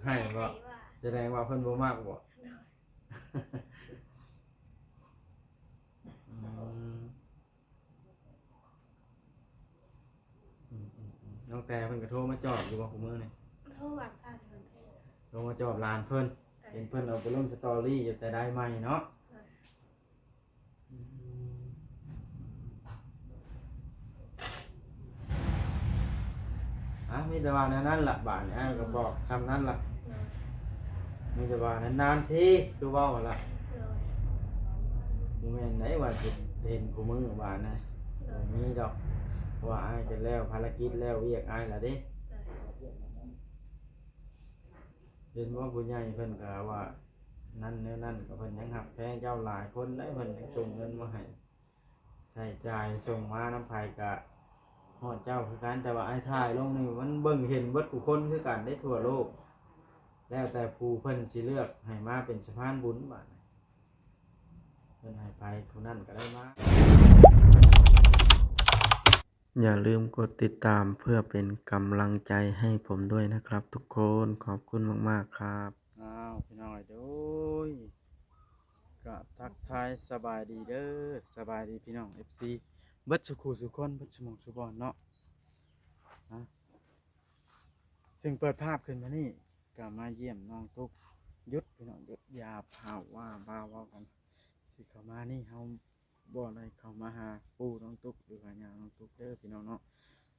ໃຫ້ບໍ່? ສະແດງວ່າເພິ່ນບໍ່ມັກບໍ່? ໂດຍ. ອືມ ອືມໆໆ ນ້ອງແຕເພິ່ນກໍໂທມາຈອບຢູ່ບໍ່ຄູ່ມື້ນີ້? ໂທຫາສາວເພິ່ນ ໂທມາຈອບຫຼານເພິ່ນ. ໂດຍ. ເຫັນເພິ່ນເອົາໄປລົງສະຕໍຣີຢູ່ແຕ່ໃດໃໝ່ເນາະ. ໂດຍ. ອືມ ອ່ະ ມີແຕ່ວ່າແນວນັ້ນລະ ບາດນີ້ອ້າຍກໍບອກຊ່ຳນັ້ນລະ. ໂດຍ. ມີແຕ່ວ່ານານໆທີຄືເວົ້າລະ. ໂດຍ. ບໍ່ແມ່ນໄດວ່າຊິເຫັນຄູ່ມື້ບາດນະ. ໂດຍ. ບໍ່ມີດອກ ເພາະວ່າອ້າຍກໍແລ້ວພາລະກິດແລ້ວວຽກອ້າຍລະເດ້. ໂດຍ. ເຫັນບໍ່ ຜູ້ໃຫຍ່ເພິ່ນກໍວ່ານັ້ນແນວນັ້ນ ກໍເພິ່ນຍັງຮັກແພງເຈົ້າຫຼາຍຄົນໃດ ເພິ່ນຍັງສົ່ງເງິນມາໃຫ້ໃຊ້ຈ່າຍ ສົ່ງມານຳໃຜກໍຮອດເຈົ້າຄືກັນ. ແຕ່ວ່າອ້າຍຖ່າຍລົງນີ້ ມັນເບິ່ງເຫັນເບິດທຸກຄົນຄືກັນເດ້ ທົ່ວໂລກ. ແລ້ວແຕ່ຜູ້ເພິ່ນຊິເລືອກໃຫ້ມາເປັນສະພານບຸນບາດນີ້ ເພິ່ນໃຫ້ໃຜຜູ້ນັ້ນກໍໄດ້ມາ. อย่าลืมกดติดตามเพื่อเป็นกำลังใจให้ผมด้วยนะครับทุกคน ขอบคุณมากๆครับ. ອ້າວ ພີ່ນ້ອງເອີຍ ໂດຍ ກໍທັກທາຍສະບາຍດີເດີ ສະບາຍດີພີ່ນ້ອງເອັຟຊີ ເບິດສູ່ຄູ່ສູ່ຄົນ ເບິດສູ່ໝ່ອງສູ່ບ່ອນເນາະ. ອ່າ ຊຶ່ງເປີດພາບຂຶ້ນມານີ້ ກໍມາຢ້ຽມນ້ອງຕຸກ ຢຸດ ພີ່ນ້ອງ ຢຸດ ຢ່າພາວວ່າບ້າເວົ້າກັນ ຊິເຂົ້າມານີ້ ເຮົາບໍ່ໄດ້ເຂົ້າມາຫາປູ່ນ້ອງຕຸກ ຫຼືວ່າຍ່ານ້ອງຕຸກເດີ ພີ່ນ້ອງເນາະ.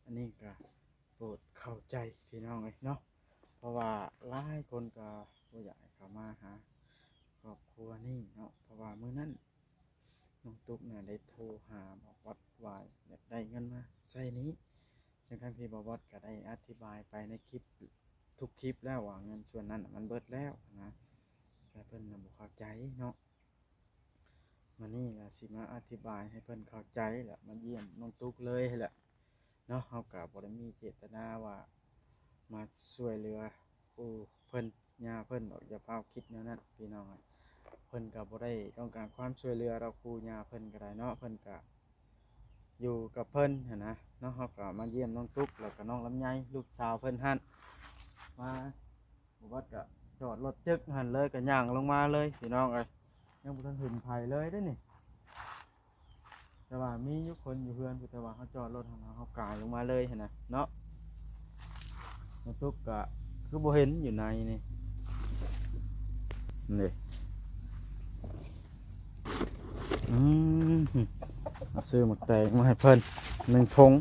ອັນນີ້ກໍໂປດເຂົ້າໃຈພີ່ນ້ອງເອີຍເນາະ ເພາະວ່າຫຼາຍຄົນກໍບໍ່ຢາກໃຫ້ເຂົ້າມາຫາຄອບຄົວນີ້ເນາະ ເພາະວ່າມື້ນັ້ນນ້ອງຕຸກນະໄດ້ໂທຫາບ່າວບອດວ່າຢາກໄດ້ເງິນມາໃຊ້ໜີ້ ທັງໆທີ່ບ່າວບອດກໍໄດ້ອະທິບາຍໄປໃນຄລິບ ທຸກຄລິບແລ້ວວ່າເງິນສ່ວນນັ້ນນະມັນເບິດແລ້ວນະ ແຕ່ເພິ່ນນະບໍ່ເຂົ້າໃຈເນາະ. ມື້ນີ້ລະຊິມາອະທິບາຍໃຫ້ເພິ່ນເຂົ້າໃຈ ລະມາຢ້ຽມນ້ອງຕຸກເລີຍຫັ້ນແຫຼະເນາະ. ເຮົາກະບໍ່ໄດ້ມີເຈດຕະນາວ່າມາຊ່ວຍເຫຼືອຜູ້ເພິ່ນ ຍ່າເພິ່ນດອກ ຢ່າພາວຄິດແນວນັ້ນພີ່ນ້ອງ. ເພິ່ນກະບໍ່ໄດ້ຕ້ອງການຄວາມຊ່ວຍເຫຼືອດອກ ປູ່ຍ່າເພິ່ນກະໄດ້ເນາະ ເພິ່ນກະຢູ່ກັບເພິ່ນຫັ້ນນະເນາະ. ເຮົາກະມາຢ້ຽມນ້ອງຕຸກ ລະກະນ້ອງລຳໄຍ ລູກສາວເພິ່ນຫັ້ນ ມາ ບໍ່ວ່າກະຈອດລົດຈຶກຫັ້ນເລີຍ ກະຍ່າງລົງມາເລີຍພີ່ນ້ອງເອີຍ. ຍັງບໍ່ທັນເຫັນໃຜເລີຍເດ້ນີ້ ແຕ່ວ່າມີຢູ່ຄົນຢູ່ເຮືອນ ແຕ່ວ່າເຮົາຈອດລົດຫັ້ນ ເຮົາກາຍລົງມາເລີຍຫັ້ນນະເນາະ. ນ້ອງຕຸກກະຄືບໍ່ເຫັນຢູ່ໃນນີ້ ນີ້ ອືມ ເອົາຊື້ໝາກແຕງມາໃຫ້ເພິ່ນໜຶ່ງຖົງ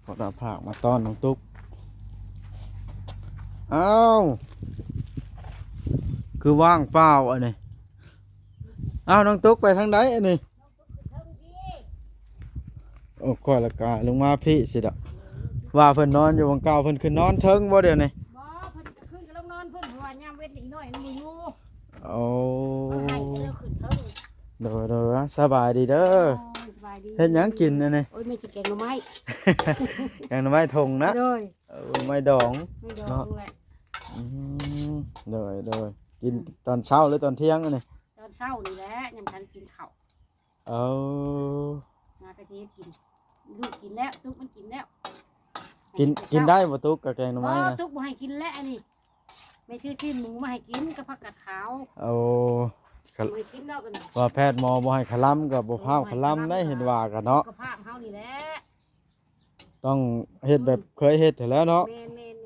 ພໍດາພາກມາຕ້ອນນ້ອງຕຸກ. ອ້າວ ຄືວ່າງເປົ່າອັນນີ້. ອ້າວ ນ້ອງຕຸກໄປທາງໃດອັນນີ້? ໂອ້ ຂ້ອຍລະກາຍລົງມາພີ້ຊິດອກ ວ່າເພິ່ນນອນຢູ່ໝ່ອງເກົ່າ ເພິ່ນຂຶ້ນນອນເທິງບໍ່ດຽວນີ້? ບໍ່ ເພິ່ນກະຂຶ້ນກະລົງນອນເພິ່ນ ເພາະວ່າຍາມເວັນອີກໜ້ອຍມັນບໍ່ຢູ່. ໂອ້ ເພິ່ນໃຫ້ເດີຂຶ້ນເທິງ. ໂດຍ ໂດຍ ສະບາຍດີເດີ. ໂອ້ຍ ສະບາຍດີ. ເຮັດຫຍັງກິນອັນນີ້? ໂອ້ຍ ມີແຕ່ແກງໜໍ່ໄມ້ ແກງໜໍ່ໄມ້ຖົງນະ. ໂດຍ. ເອີ ໄມ້ດອງ ໄມ້ດອງເນາະ ແຫຼະ. ອືມ ໂດຍ ໂດຍ. ກິນ ອືມ ຕອນເຊົ້າ ຫຼື ຕອນທ່ຽງອັນນີ້? ຕອນເຊົ້ານີ້ແຫຼະ ຍັງບໍ່ທັນກິນເຂົ້າ. ເອີ ມາກະຊິເຮັດກິນ ລູກກິນແລ້ວ ຕຸກມັນກິນແລ້ວ. ກິນ ໃຫ້ແຕ່ເຊົ້າ ກິນໄດ້ບໍ່ຕຸກ ກະແກງໜໍ່ໄມ້ນະ? ບໍ່ ຕຸກບໍ່ໃຫ້ກິນແລ້ວອັນນີ້. ແມ່ຊື້ຊີ້ນໝູມາໃຫ້ກິນກັບຜັກກາດຂາວ. ໂອ້ ບໍ່ໃຫ້ກິນດອກອັນນີ້ ວ່າແພດໝໍບໍ່ໃຫ້ຂະລຳ ກໍບໍ່ພາວຂະລຳໄດ້ ເຫັນວ່າກັນເນາະ. ສຸຂະພາບເຮົານີ້ແຫຼະ ຕ້ອງເຮັດແບບ ອືມ ເຄີຍເຮັດຫັ້ນແຫຼະເນາະ. ແມ່ນໆ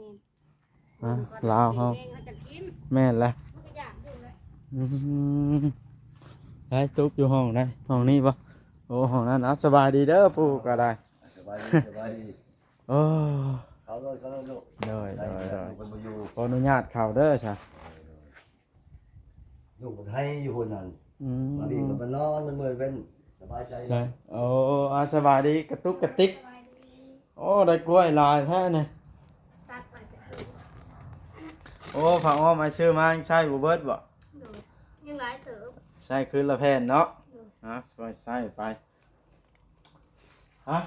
ໆ. ອ່ະ ລາວເຮົາ ແຂງແຮງເຮົາຈັ່ງກິນ. ແມ່ນແຫຼະ ມັນກໍຢາກຢູ່ແຫຼະ. ອືມ ໄດ້ຕຸກຢູ່ຫ້ອງໃດ? ຫ້ອງນີ້ບໍ່? ໂອ້ ຫ້ອງນັ້ນ. ເອົາ ສະບາຍດີເດີ ປູ່ກໍໄດ້. ສະບາຍດີ ສະບາຍດີ. ໂອ້ ເຂົ້າເລີຍ ເຂົ້າເລີຍລູກ. ໂດຍ ໂດຍ ໂດຍ. ລູກເພິ່ນບໍ່ຢູ່ ຂໍອະນຸຍາດເຂົ້າເດີຊະ. ໂດຍ ໂດຍ. ລູກມັນໄຫ້ຢູ່ພຸ້ນຫັ້ນ. ອືມ ມາພີ່ກໍມານອນ ມັນເມື່ອຍເປັນ ສະບາຍໃຈ. ໂອ້ ອາ ສະບາຍດີກະຕຸກກະຕິກ. ໂອ້ ໄດ້ກ້ວຍຫຼາຍແທ້ນີ້. ໂອ້ ຜ້າອ້ອມອ້າຍຊື້ມາຍັງໃຊ້ບໍ່ເບິດບໍ່? ໂດຍ ຍັງຫຼາຍເຕີບ. ໃຊ້ຄືນລະແຜ່ນເນາະ. ໂດຍ. ຮະ ຊ່ວຍໃຊ້ໄປ. ຮະ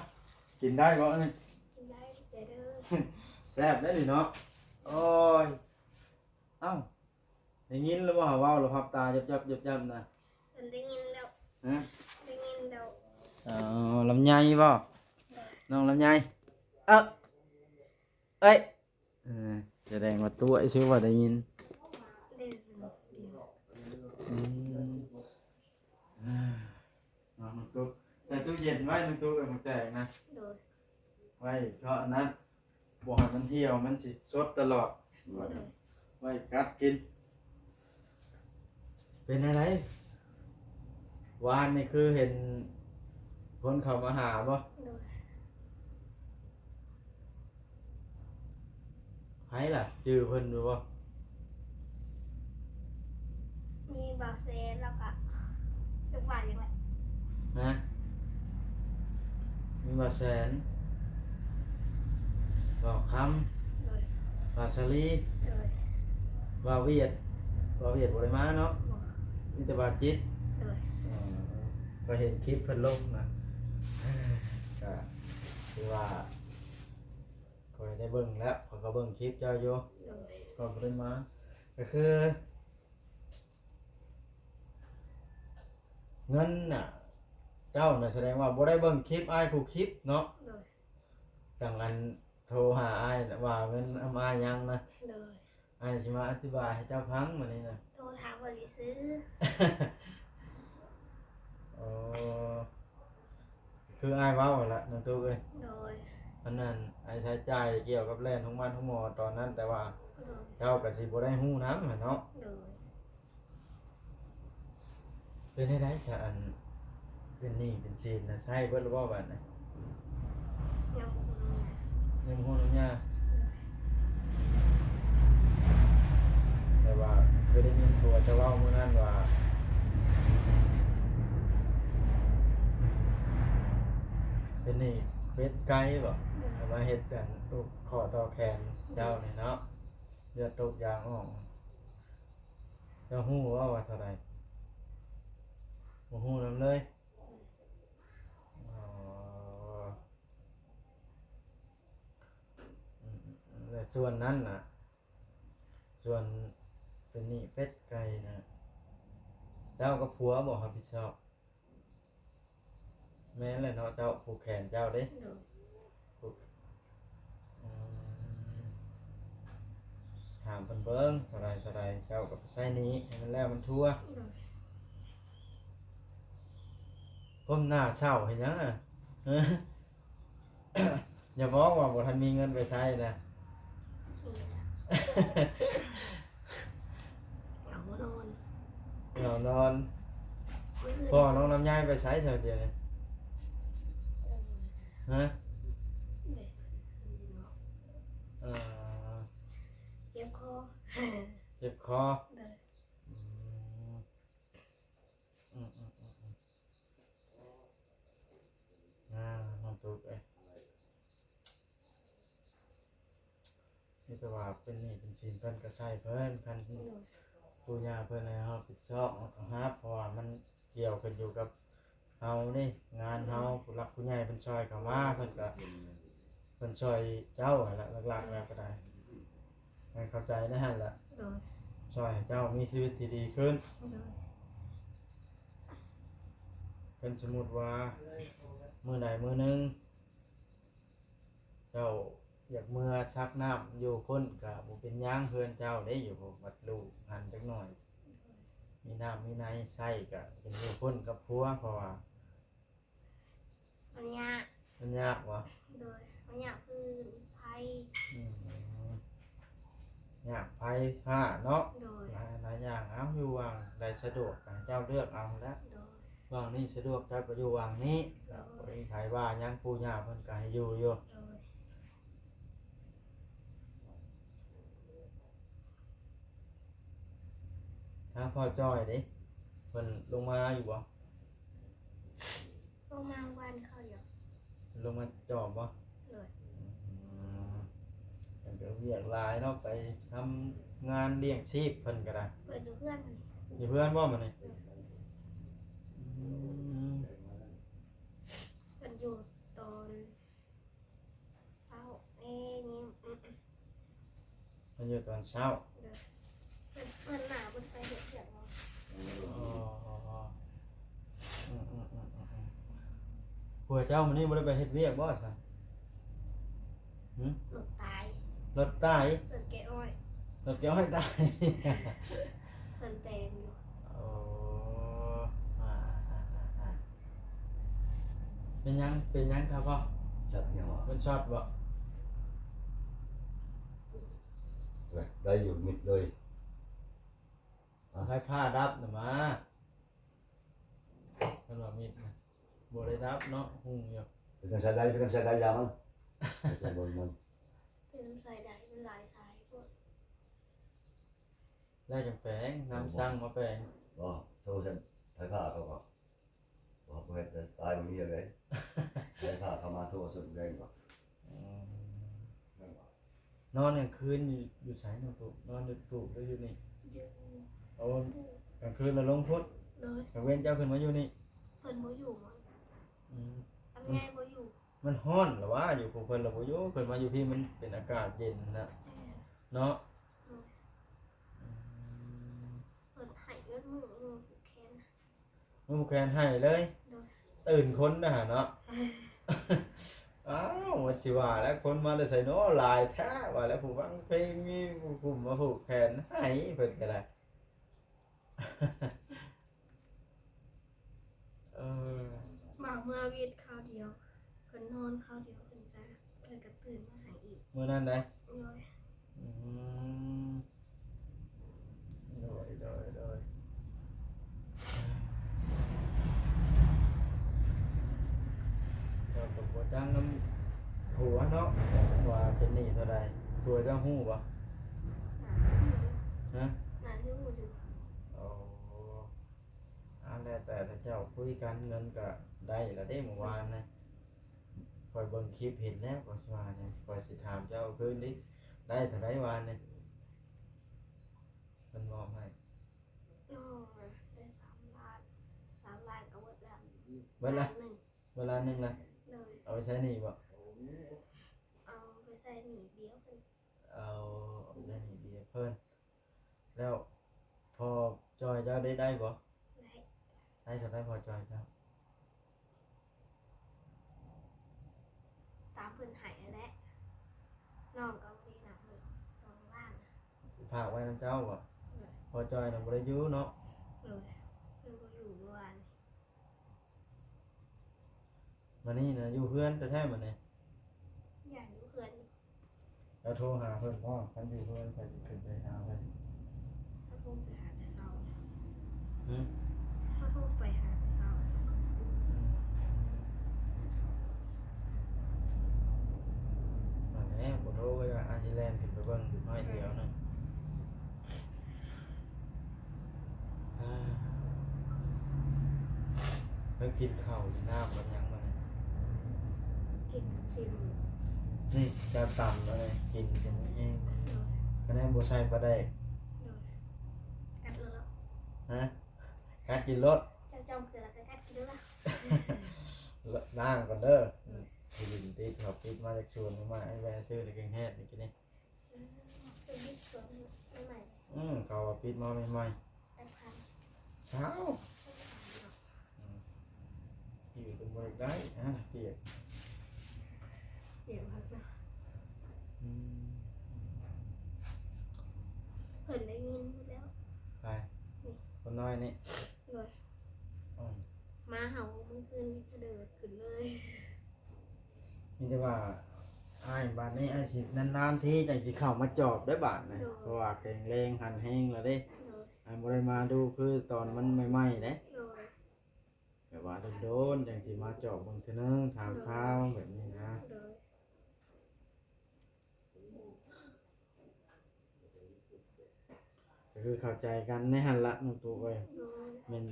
ກິນໄດ້ບໍ່ອັນນີ້? ກິນໄດ້ ຂອບໃຈເດີ. ແຊບເດ້ນີ້ເນາະ. ໂອ້ຍ ເອົ້າ ໄດ້ຍິນແລ້ວບໍ່ ເວົ້າແລ້ວພັບຕາຢັບໆໆນະ? ເພິ່ນໄດ້ຍິນແລ້ວ. ຮະ? ໄດ້ຍິນແລ້ວ. ເອີ ລຳໄຍບໍ່? ໂດຍ. ນ້ອງລຳໄຍ. ເອີ ເອີຍ ເອີ ສະແດງວ່າຕົວະຊື່ວ່າໄດ້ຍິນ. ມ ອ່າ ເນາະ ນ້ອງຕຸກ ໃສ່ຕູ້ເຢັນໄວ້ ນ້ອງຕຸກເອີຍ ໝາກແຕງນະ ໂດຍ ໄວ້ເພາະອັນນັ້ນ ບໍ່ໃຫ້ມັນຫ່ຽວ ມັນຊິສົດຕະຫຼອດ ໂດຍ ໄວ້ກັດກິນ. ເປັນແນວໃດ? ວານນີ້ຄືເຫັນຄົນເຂົ້າມາຫາບໍ່? ໂດຍ ໃຜລະ? ຈື່ເພິ່ນຢູ່ບໍ່? ມີບ່າວແສນ ແລ້ວກະ ຈັກວ່າຫຍັງລະ? ຮະ? ມີບ່າວແສນ ບ່າວຄຳ ໂດຍ ບ່າວສາລີ ໂດຍ ບ່າວຫວຽດ ບ່າວຫວຽດບໍ່ໄດ້ມາເນາະ? ບໍ່ ມີແຕ່ບ່າວຈິດ ໂດຍ ເອີ ຂ້ອຍເຫັນຄລິບເພິ່ນລົງນະ ກະຖືວ່າ ຂ້ອຍໄດ້ເບິ່ງແລ້ວ ຂ້ອຍກໍເບິ່ງຄລິບເຈົ້າຢູ່ ໂດຍ ກໍບໍ່ໄດ້ມາ ກໍຄືເງິນນະ ເຈົ້ານະ ສະແດງວ່າບໍ່ໄດ້ເບິ່ງຄລິບອ້າຍຜູ້ຄລິບເນາະ ໂດຍ ຈັ່ງອັນໂທຫາອ້າຍນະ ວ່າເງິນນຳອ້າຍຍັງນະ ໂດຍ ອ້າຍຊິມາອະທິບາຍໃຫ້ເຈົ້າຟັງມື້ນີ້ນະ ໂທຖາມເບິ່ງຊື່ໆ ໂອ້ ຄືອ້າຍເວົ້າຫັ້ນລະນ້ອງຕຸກເອີຍ ໂດຍ ອັນນັ້ນ ໄອ້ໃຊ້ຈ່າຍກ່ຽວກັບແລ່ນໂຮງໝາໂຮງໝໍຕອນນັ້ນ ແຕ່ວ່າ ໂດຍ ເຈົ້າກໍຊິບໍ່ໄດ້ຮູ້ນຳຫັ້ນເນາະ ໂດຍ ເປັນແນວໃດຊະ ອັນເປັນໜີ້ເປັນສິນນະ ໃຊ້ເບິດແລ້ວບໍ່ບາດນີ້? ຍັງບໍ່ຮູ້ນຳຫຍັງ ຍັງບໍ່ຮູ້ນຳຫຍັງ ແຕ່ວ່າເຄີຍໄດ້ຍິນຜົວເຈົ້າເວົ້າມື້ນັ້ນວ່າ ເປັນໜີ້ເປັດໄກ່ບໍ? ໂດຍ ແລ້ວມາເຮັດອັນອຸກຂໍ້ຕໍ່ແຂນເຈົ້ານີ້ເນາະ ເລືອດຕົກຢາງອອກ ເຈົ້າຮູ້ບໍ່ວ່າເທົ່າໃດ? ບໍ່ຮູ້ນຳເລີຍ ອໍ ອືມ ແລະ ສ່ວນນັ້ນນະ ສ່ວນເປັນໜີ້ເປັດໄກ່ນະ ເຈົ້າກັບຜົວບໍ່ຮັບຜິດຊອບ? ແມ່ນແຫຼະເນາະ ເຈົ້າຜູກແຂນເຈົ້າເດ້ ໂດຍ ຜູກ ອືມ ຖາມເພິ່ນເບິ່ງ ເທົ່າໃດ ເທົ່າໃດ ເຈົ້າກໍໄປໃຊ້ໜີ້ໃຫ້ມັນແລ້ວມັນທົ່ວ ໂດຍ ກົ້ມໜ້າເສົ້າເຮັດຫຍັງນະ? ຢ່າບອກວ່າບໍ່ທັນມີເງິນໄປໃຊ້ນະ ເຫງົານອນ ເຫງົານອນ ມື້ຄືນ ພໍ່ນ້ອງລຳໄຍໄປໃສແຖວດຽວນີ້? ຮະ? ເອີ ເຈັບຄໍ ເຈັບຄໍ ໂດຍ ອືມ ອືມໆໆໆ ອ່າ ນ້ອງຕຸກເອີຍ ມີແຕ່ວ່າເປັນໜີ້ເປັນສິນ ເພິ່ນກໍໃຊ້ເພິ່ນ ຄັນ ໂດຍ ປູ່ຍ່າເພິ່ນໃຫ້ເຮົາຮັບຜິດຊອບ ເຮົາກໍຮັບ ເພາະວ່າມັນກ່ຽວຂຶ້ນຢູ່ກັບເຮົາເດ້ ງານເຮົາ ໂດຍ ຜູ້ຫຼັກຜູ້ໃຫຍ່ເພິ່ນຊ່ອຍເຂົ້າມາ ເພິ່ນກໍ ເພິ່ນຊ່ອຍເຈົ້າຫັ້ນລະ ຫຼັກໆແລ້ວກໍໄດ້ ໃຫ້ເຂົ້າໃຈໃນຫັ້ນລະ ໂດຍ ຊ່ອຍໃຫ້ເຈົ້າມີຊີວິດທີ່ດີຂຶ້ນ ໂດຍ ຄັນສົມມຸດວ່າມື້ໃດມື້ໜຶ່ງ ເຈົ້າຢາກເມືອຊັກນ້ຳຢູ່ພຸ້ນກະບໍ່ເປັນຫຍັງ ເຮືອນເຈົ້າເດ້ ຢູ່ວັດລູກຫັ້ນຈັກໜ້ອຍ ມີນ້ຳມີໃນໃຊ້ກະເປັນຢູ່ພຸ້ນກັບຜົວ ເພາະວ່າ ມັນຍາກ ມັນຍາກບໍ່? ໂດຍ ມັນຍາກຄືໄຟ ອືມ ຍາກໄຟຟ້າເນາະ ໂດຍ ຫຼາຍ ຫຼາຍຢ່າງ ເອົາ ຢູ່ຫວ່າງໃດສະດວກກະໃຫ້ເຈົ້າເລືອກເອົາແຫຼະ ໂດຍ ຫວ່າງນີ້ສະດວກເຈົ້າກໍຢູ່ຫວ່າງນີ້ ໂດຍ ກໍບໍ່ມີໃຜວ່າຫຍັງ ປູ່ຍ່າເພິ່ນກໍໃຫ້ຢູ່ຢູ່ ໂດຍ ທາງພໍ່ຈ້ອຍເດ້ ເພິ່ນລົງມາຢູ່ບໍ່? ລົງມາວານເຂົ້າດຽວ ລົງມາຈອບບໍ່? ໂດຍ ອືມ ເພິ່ນກໍວຽກຫຼາຍເນາະ ໄປທຳງານລ້ຽງຊີບເພິ່ນກໍໄດ້ ເພິ່ນຢູ່ເຮືອນ ຢູ່ເຮືອນບໍ່ມື້ນີ້? ໂດຍ ອືມ ເພິ່ນຢູ່ຕອນ ເຊົ້າ ເອີ ຍິ້ມ ອືມ ເພິ່ນຢູ່ຕອນເຊົ້າ ໂດຍ ເພິ່ນ ເພິ່ນໜ້າບໍ່ໄດ້ໄປເຮັດວຽກບໍ່? ອໍ ອືມໆໆໆ ຜົວເຈົ້າມື້ນີ້ບໍ່ໄດ້ໄປເຮັດວຽກບໍ່ຊັ້ນ? ຫຶ? ລົດຕາຍ ລົດຕາຍ ລົດແກະອ້ອຍ ລົດແກະອ້ອຍຕາຍ ເພິ່ນແປງຢູ່ ໂອ້ ເປັນຫຍັງ ເປັນຫຍັງຄັບພໍ່? ຊັອດຫຍັງວະ? ມັນຊັອດບໍ່? ໄດ້ຢູ່ມິດເລີຍ. ອາ ໄຟຟ້າດັບນະມາ ຄັນວ່າມິດນະ ບໍ່ໄດ້ດັບເນາະ ຮຸ່ງຢູ່. ເປັນຈັ່ງໃດ ເປັນຈັ່ງໃດ ຢາມັນ ເປັນຈັ່ງໃດ ເປັນຈັ່ງໃດ ມັນຫຼາຍສາຍໂພດ. ແລ້ວຈັ່ງແປງ ນຳຊ່າງມາແປງ. ບໍ່ ໂທໃສ່ໄຟຟ້າເຂົາກໍ ບໍ່ເຮັດ ຕາຍບໍ່ມີຫຍັງເດ້. ໄຟຟ້າເຂົ້າມາໂທໃສ່ແດງກໍ ອືມ ແມ່ນບໍ່? ນອນກາງຄືນຢູ່ ຢູ່ໃສນ້ອງຕຸ? ນອນຢູ່ຕູບຫຼືຢູ່ນີ້? ຢູ່ ໂອ້ ກາງຄືນລະລົງພຸ້ນ. ໂດຍ ກາງເວັນເຈົ້າຂຶ້ນມາຢູ່ນີ້? ເພິ່ນບໍ່ຢູ່ໝົດ. ອືມ ອຳໃຫຍ່ບໍ່ຢູ່. ມັນຮ້ອນລະວ່າ ຢູ່ຜູ້ເພິ່ນລະບໍ່ຢູ່ ເພິ່ນມາຢູ່ພີ້ມັນເປັນອາກາດເຢັນນະ. ແມ່ນ ເນາະ. ໂດຍ ອືມ ເພິ່ນໄຫ້ເບິດມື້ ມື້ຜູກແຂນ ມື້ຜູກແຂນໄຫ້ເລີຍ. ໂດຍ ຕື່ນຄົນນະຫະເນາະ. ອ້າວ ວ່າຊິວ່າແລ້ວ ຄົນມາແຕ່ໃສເນາະ ຫຼາຍແທ້ວ່າແລ້ວ ຜູ້ຟັງເພງ ມີຜູ້ກຸ່ມມາຜູກແຂນໃຫ້ເພິ່ນກໍໄດ້. ເອີ ບາງເມື່ອຫວີດຄາວດຽວ ເພິ່ນນອນຄາວດຽວ ເພິ່ນກະ ເພິ່ນກະຕື່ນມາໃຫ້ອີກ ມື້ນັ້ນໃດ. ໂດຍ ອືມ ໂດຍ ໂດຍ ໂດຍ ເຈົ້າກໍບໍ່ຈັກນຳຜົວເນາະ ວ່າເປັນໜີ້ເທົ່າໃດ ຜົວເຈົ້າຮູ້ບໍ່? ໜ້າຊິຮູ້ຢູ່. ຮະ? ໜ້າຊິຮູ້ຢູ່. ໂອ້ ອັນແລ້ວແຕ່ເຈົ້າຄຸຍກັນ ເງິນກໍໄດ້ລະເດ້ມື້ວານນະ ຂ້ອຍເບິ່ງຄລິບເຫັນແລ້ວ ຂ້ອຍຊິວ່າແນວ ຂ້ອຍຊິຖາມເຈົ້າຄືນເດ້ ໄດ້ເທົ່າໃດວານນີ້ ເພິ່ນມອບໃຫ້? ນ້ອງນະໄດ້ສາມລ້ານ ສາມລ້ານກໍເບິດແລ້ວ. ເບິດລະ? ລ້ານໜຶ່ງ. ເບິດລ້ານໜຶ່ງລະ? ໂດຍ. ເອົາໄປໃຊ້ໜີ້ບໍ່? ເອົາໄປໃຊ້ໜີ້ເບຍເພິ່ນ. ເອົາ ເອົາໄປໃຊ້ໜີ້ເບຍເພິ່ນ. ແລ້ວພໍ່ຈ່ອຍເຈົ້າໄດ້ ໄດ້ບໍ່? ໄດ້. ໄດ້ເທົ່າໃດພໍ່ຈ່ອຍເຈົ້າ? ຕາມເພິ່ນໃຫ້ຫັ້ນແຫຼະ ນ້ອງກໍບໍ່ໄດ້ນັບເລີຍ ສອງລ້ານ. ຝາກໄວ້ນຳເຈົ້າບໍ່? ໂດຍ. ພໍ່ຈ່ອຍນະບໍ່ໄດ້ຢູ່ເນາະ? ໂດຍ. ເພິ່ນບໍ່ຢູ່ເມື່ອວານນີ້. ມານີ້ນະ ຢູ່ເຮືອນແທ້ໆ ມານີ້? ຢ້ານຢູ່ເຮືອນຢູ່. ເຈົ້າໂທຫາເພິ່ນບໍ່? ຄັນຢູ່ເຮືອນ ຂ້ອຍຊິຂຶ້ນໄປຫາເພິ່ນ. ເຮົາໂທໄປຫາແຕ່ເຊົ້າ. ຫື? ເຮົາໂທໄປຫາແຕ່ເຊົ້າ. ອືມ ນັ້ນແຫຼະ ບໍ່ໂທກໍອາດຊິແລ່ນຂຶ້ນໄປເບິ່ງຢູ່ໜ້ອຍດຽວໜຶ່ງ. ເອີ ແລ້ວກິນເຂົ້າກິນນ້ຳກັບຫຍັງມື້ນີ້? ກິນກັບຊີ້ນໝູ. ນີ້ເຈົ້າຕຳແລ້ວນີ້ ກິນຈົນແຮງ. ໂດຍ. ຄະແນນບໍ່ໃສ່ປາແດກ. ໂດຍ. ກັດໂລດ. ຮະ? ກັດກິນໂລດ. ເຈົ້າຈ້ອງເກືອແລ້ວກໍກັດກິນໂລດ. ລ້າງກ່ອນເດີ. ໂດຍ. ທີ່ດິນຕິດເຂົາປິດມາຈາກສວນມາ ໃຫ້ແວ່ຊື້ໃນແກງແຮດນີ້ກິນນີ້. ອືມ ເປັນເດັກສວນໃໝ່ໆ. ອືມ ເຂົາວ່າປິດມາໃໝ່ໆ. ແປດພັນ. ຊາວ. ອືມ ຢູ່ກັນບໍ່ໄດ້ ອາ ປຽກ ປຽກຄັກເນາະ. ອືມ ເພິ່ນໄດ້ຍິນໝົດແລ້ວ. ໃຜ? ນີ້ ຄົນນ້ອຍນີ້. ໂດຍ. ອືມ ມາເຮົາມື້ຄືນນີ້ກະເດີດຂຶ້ນເລີຍ. ມີແຕ່ວ່າອ້າຍ ບາດນີ້ອ້າຍຊິ ນານໆທີຈັ່ງຊິເຂົ້າມາຈອບໄດ້ບາດນີ້. ໂດຍ. ເພາະວ່າແຂງແຮງຫັນແຮງແລ້ວເດ້. ໂດຍ. ອ້າຍບໍ່ໄດ້ມາດູຄືຕອນມັນໃໝ່ໆເດ້. ໂດຍ. ແບບວ່າໂດນໆຈັ່ງຊິມາຈອບເບິ່ງເທື່ອໜຶ່ງ ຖາມ ໂດຍ ຂ່າວແບບນີ້ນະ. ໂດຍ. ກໍຄືເຂົ້າໃຈກັນໃນຫັ້ນລະນ້ອງຕຸກເອີຍ. ໂດຍ. ແມ່ນ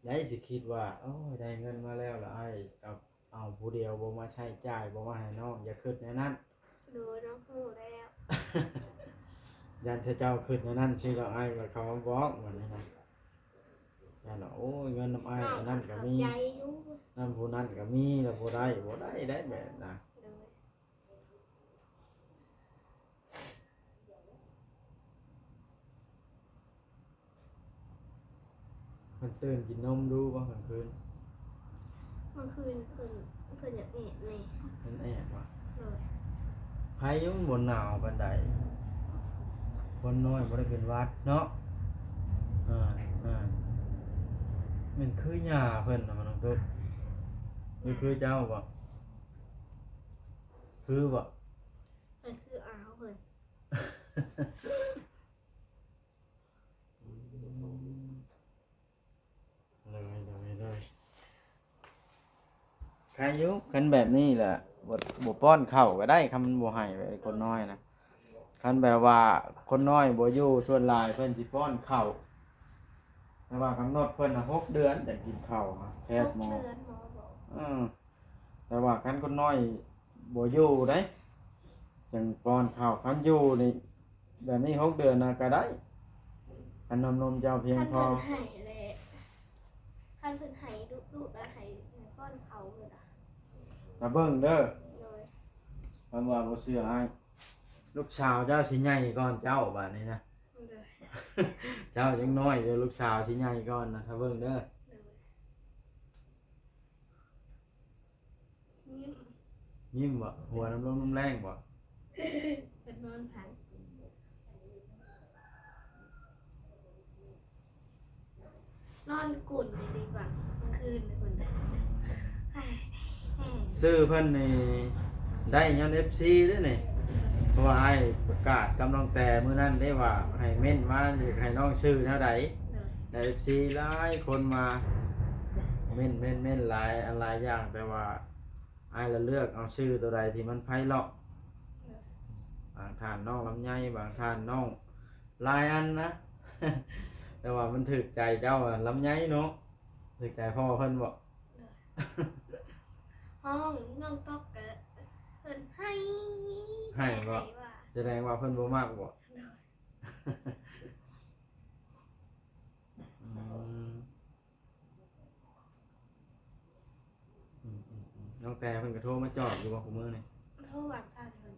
ໃດຊິຄິດວ່າ ໂອ້ຍ ໄດ້ເງິນມາແລ້ວລະອ້າຍເອົາ ເອົາຜູ້ດຽວ ບໍ່ມາໃຊ້ຈ່າຍ ບໍ່ມາໃຫ້ນ້ອງ ຢ່າຄິດແນວນັ້ນ. ໂດຍ ນ້ອງຮູ້ແລ້ວ ຢ້ານເຂົາເຈົ້າຄິດແນວນັ້ນ ຊິດອກອ້າຍ ເຂົາມາບອກ ບາດນີ້ນະ ຢ້ານວ່າ ໂອ້ຍ ເງິນນຳອ້າຍ ອັນນັ້ນກໍມີ ເຂົ້າໃຈຢູ່ ນຳຜູ້ນັ້ນກໍມີ ແລ້ວບໍ່ໄດ້ ບໍ່ໄດ້ໄດ໋ແບບນະ. ໂດຍ. ເພິ່ນຕື່ນກິນນົມດູບໍ່ກາງຄືນ? ເມື່ອຄືນເພິ່ນ ເພິ່ນຢາກແອບແດ່. ເພິ່ນແອບຫວາ? ໂດຍ. ໃຜມັນບໍ່ໜາວປານໃດ ຄົນນ້ອຍບໍ່ໄດ້ເປັນຫວັດເນາະ. ເອີ ເອີ ແມ່ນຄືຍ່າເພິ່ນນະ ນ້ອງຕຸກ. ຄື ຄືເຈົ້າບໍ່? ຄືບໍ່? ມັນຄືອາວເພິ່ນ. ໂດຍ ໂດຍ ໂດຍ. ໃຄຢູ່ ຄັນແບບນີ້ລະ ບໍ່ ບໍ່ປ້ອນເຂົ້າກໍໄດ້ ຄັນມັນບໍ່ໃຫ້ ແບບຄົນນ້ອຍນະ. ຄັນແບບວ່າຄົນນ້ອຍບໍ່ຢູ່ ສ່ວນຫຼາຍເພິ່ນຊິປ້ອນເຂົ້າ ແຕ່ວ່າກຳນົດເພິ່ນນະ ຫົກເດືອນຈັ່ງກິນເຂົ້ານະ ແພດໝໍ. ຫົກເດືອນໝໍບອກ. ເອີ. ແຕ່ວ່າຄັນຄົນນ້ອຍບໍ່ຢູ່ເດ້ ຈັ່ງປ້ອນເຂົ້າ. ຄັນຢູ່ນີ້ ແບບນີ້ຫົກເດືອນນະກໍໄດ້ ຄັນນົມໆເຈົ້າພຽງພໍ. ຄັນເພິ່ນໃຫ້ແຫຼະ ຄັນເພິ່ນໃຫ້ດຸໆ ລະໃຫ້ປ້ອນເຂົ້າເບິດອະ. ລະເບິ່ງເດີ. ໂດຍ. ຄັນວ່າບໍ່ເຊື່ອອ້າຍ ລູກສາວເຈົ້າຊິໃຫຍ່ກ່ອນເຈົ້າບາດນີ້ນະ. ໂດຍ. ເຈົ້າຍັງນ້ອຍຢູ່ ລູກສາວຊິໃຫຍ່ກ່ອນນະ ຖ້າເບິ່ງເດີ. ໂດຍ. ຍິ້ມ ຍິ້ມບໍ່? ຫົວນ້ຳລົງນ້ຳແລ້ງບໍ່? ເພິ່ນນອນພັນ ນອນກຸ້ນຢູ່ດີກວ່າ ກາງຄືນພຸ້ນ. ຊື່ເພິ່ນນີ້ໄດ້ຍ້ອນເອັຟຊີເດ້ນີ້ ເພາະວ່າອ້າຍປະກາດກັບນ້ອງແຕມື້ນັ້ນເດ້ວ່າໃຫ້ເມັ້ນມາ ຢາກໃຫ້ນ້ອງຊື່ແນວໃດ. ໂດຍ. ແລ້ວເອັຟຊີຫຼາຍຄົນມາເມັ້ນ ເມັ້ນ ເມັ້ນຫຼາຍອັນຫຼາຍຢ່າງ ແຕ່ວ່າ ອ້າຍລະເລືອກເອົາຊື່ໂຕໃດທີ່ມັນໄພເລາະ. ໂດຍ. ບາງທ່ານນ້ອງລຳໄຍ ບາງທ່ານນ້ອງຫຼາຍອັນນະ ແຕ່ວ່າມັນຖືກໃຈເຈົ້າລຳໄຍເນາະ. ຖືກໃຈພໍ່ເພິ່ນບໍ່? ໂດຍ. ຮ້ອງນ້ອງຕົກກະເພິ່ນໄຫ້ ໄຫ້ບໍ່? ໄຫ້ວ່າ ສະແດງວ່າເພິ່ນບໍ່ມັກບໍ່? ໂດຍ. ອືມ. ອືມໆໆ ນ້ອງແຕເພິ່ນກໍໂທມາຈອບຢູ່ບໍ່ຄູ່ມື້ນີ້? ໂທບາງເຊົ້າເພິ່ນ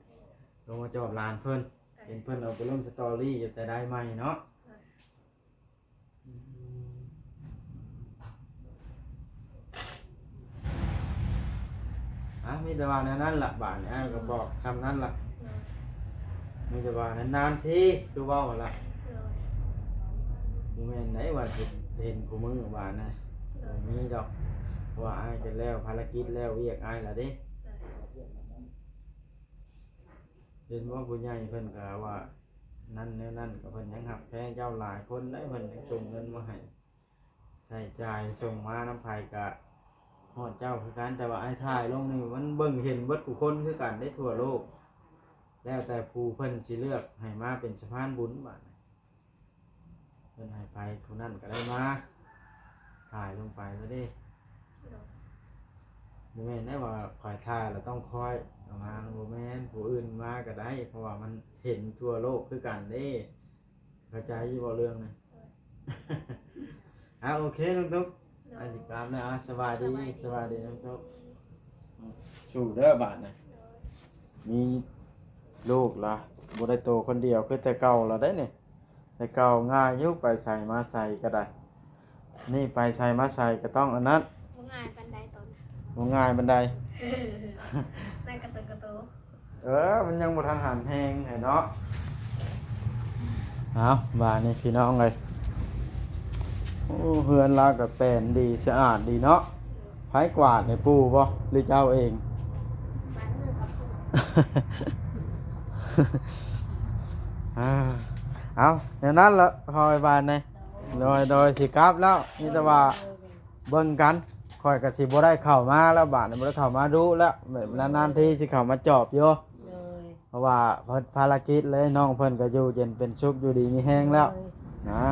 ໂທມາຈອບຫຼານເພິ່ນ. ໂດຍ. ເຫັນເພິ່ນເອົາໄປລົງສະຕໍຣີຢູ່ແຕ່ໃດໃໝ່ເນາະ. ໂດຍ. ອືມ ອ່ະ ມີແຕ່ວ່າແນວນັ້ນລະ ບາດນີ້ອ້າຍກໍບອກຊ່ຳນັ້ນລະ. ໂດຍ. ມີແຕ່ວ່ານານໆທີຄືເວົ້າຫັ້ນລະ. ໂດຍ. ບໍ່ແມ່ນໄດວ່າຊິເຫັນຄູ່ມື້ບາດນະ. ໂດຍ. ບໍ່ມີດອກ ເພາະວ່າອ້າຍກໍແລ້ວພາລະກິດແລ້ວ ວຽກອ້າຍລະເດ້. ໂດຍ. ເຫັນບໍ່ ຜູ້ໃຫຍ່ເພິ່ນກໍວ່ານັ້ນແນວນັ້ນ ກໍເພິ່ນຍັງຮັກແພງເຈົ້າຫຼາຍຄົນໄດ໋ ເພິ່ນຍັງສົ່ງເງິນມາໃຫ້ ໃຊ້ຈ່າຍສົ່ງມານຳໃຜກະຮອດເຈົ້າຄືກັນ. ແຕ່ວ່າອ້າຍຖ່າຍລົງນີ້ ມັນເບິ່ງເຫັນເບິດທຸກຄົນຄືກັນເດ້ ທົ່ວໂລກ. ແລ້ວແຕ່ຜູ້ເພິ່ນຊິເລືອກໃຫ້ມາເປັນສະພານບຸນບາດນີ້ ເພິ່ນໃຫ້ໃຜຜູ້ນັ້ນກໍໄດ້ມາ ຖ່າຍລົງໄປແລ້ວເດ້. ໂດຍ. ບໍ່ແມ່ນໄດ້ວ່າຂ້ອຍຖ່າຍແລ້ວຕ້ອງຂ້ອຍເອົາມາ ບໍ່ແມ່ນ ຜູ້ອື່ນມາກໍໄດ້ ເພາະວ່າມັນເຫັນທົ່ວໂລກຄືກັນເດ້. ເຂົ້າໃຈຢູ່ບໍ່ເລື່ອງນີ້? ໂດຍ. ອ່າ ໂອເຄ ນ້ອງຕຸກ. ໂດຍ. ອ້າຍຊິກັບແລ້ວ. ອ່າ ສະບາຍດີ ສະບາຍດີ ສະບາຍດີນ້ອງຕຸກ. ອືມ ສູ້ເດີບາດນີ້. ໂດຍ. ມີລູກລະ ບໍ່ໄດ້ໂຕຄົນດຽວຄືແຕ່ເກົ່າລະໄດ໋ນີ້. ແຕ່ເກົ່າງ່າຍຢູ່ ໄປໃສມາໃສກໍໄດ້. ນີ້ໄປໃສມາໃສກໍຕ້ອງອັນນັ້ນ. ບໍ່ງ່າຍປານໃດຕອນນັ້ນ. ບໍ່ງ່າຍປານໃດ. ໄດ້ກະໂຕກະໂຕ. ເອີ ມັນຍັງບໍ່ທັນຫັນແຮງໃຫ້ເນາະ. ເອົາ ບາດນີ້ພີ່ນ້ອງເອີຍ ໂອ້ ເຮືອນລາວກໍແປນດີ ສະອາດດີເນາະ. ໃຜກວາດໃຫ້ປູ່ບໍ່ ຫຼືເຈົ້າເອງ? ບາດມືກັບປູ່. ອ່າ ເອົາ ແນວນັ້ນລະ ພໍ່ໄອ້ບ້ານນີ້. ໂດຍ ໂດຍ ຊິກັບແລ້ວ ມີແຕ່ວ່າເບິ່ງກັນ. ຂ້ອຍກໍຊິບໍ່ໄດ້ເຂົ້າມາແລ້ວ ບາດນີ້ບໍ່ໄດ້ເຂົ້າມາດຸແລ້ວ ແບບນານໆທີຊິເຂົ້າມາຈອບຢູ່. ໂດຍ. ເພາະວ່າພາລະກິດເລີຍ ນ້ອງເພິ່ນກໍຢູ່ເຢັນເປັນສຸກ ຢູ່ດີມີແຮງແລ້ວ. ໂດຍ. ນະ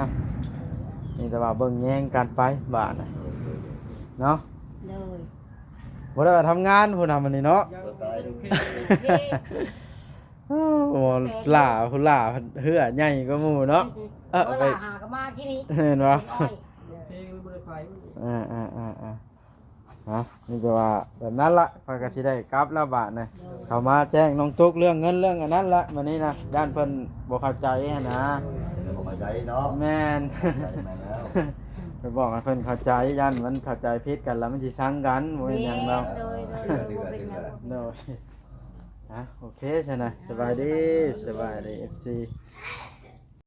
ມີແຕ່ວ່າເບິ່ງແຍງກັນໄປບາດນີ້ເນາະ. ໂດຍ. ບໍ່ໄດ້ວ່າທຳງານພຸ້ນນະມື້ນີ້ເນາະ. ບໍ່ຕາຍ. ໂອ້ ຫຼ້າ ຜູ້ຫຼ້າເຮືອໃຫຍ່ກວ່າໝູ່ເນາະ. ເອີ ບໍ່ຫຼ້າ ໄປຫາກໍມາທີ່ນີ້ ເຫັນບໍ່? ນ້ອຍ. ເອີ ບໍ່ໄດ້ໄປ. ອ່າໆໆໆ ຮະ ມີແຕ່ວ່າແບບນັ້ນລະ ຂ້ອຍກໍຊິໄດ້ກັບແລ້ວບາດນີ້. ໂດຍ. ເຂົ້າມາແຈ້ງນ້ອງຕຸກເລື່ອງເງິນເລື່ອງອັນນັ້ນລະ ມື້ນີ້ນະ ຢ້ານເພິ່ນບໍ່ເຂົ້າໃຈຫັ້ນນະ. ເອີ ບໍ່ເຂົ້າໃຈເນາະ. ແມ່ນ ເຂົ້າໃຈມາແລ້ວ ໄປບອກໃຫ້ເພິ່ນເຂົ້າໃຈ ຢ້ານມັນເຂົ້າໃຈຜິດກັນລະ ມັນຊິຊັງກັນ ບໍ່ແມ່ນຫຍັງດອກ. ໂດຍ ໂດຍ ໂດຍ ບໍ່ເປັນຫຍັງ. ໂດຍ. ອ່ະ ໂອເຄຊັ້ນນະ ສະບາຍດີ ສະບາຍດີ ເອັຟຊີ.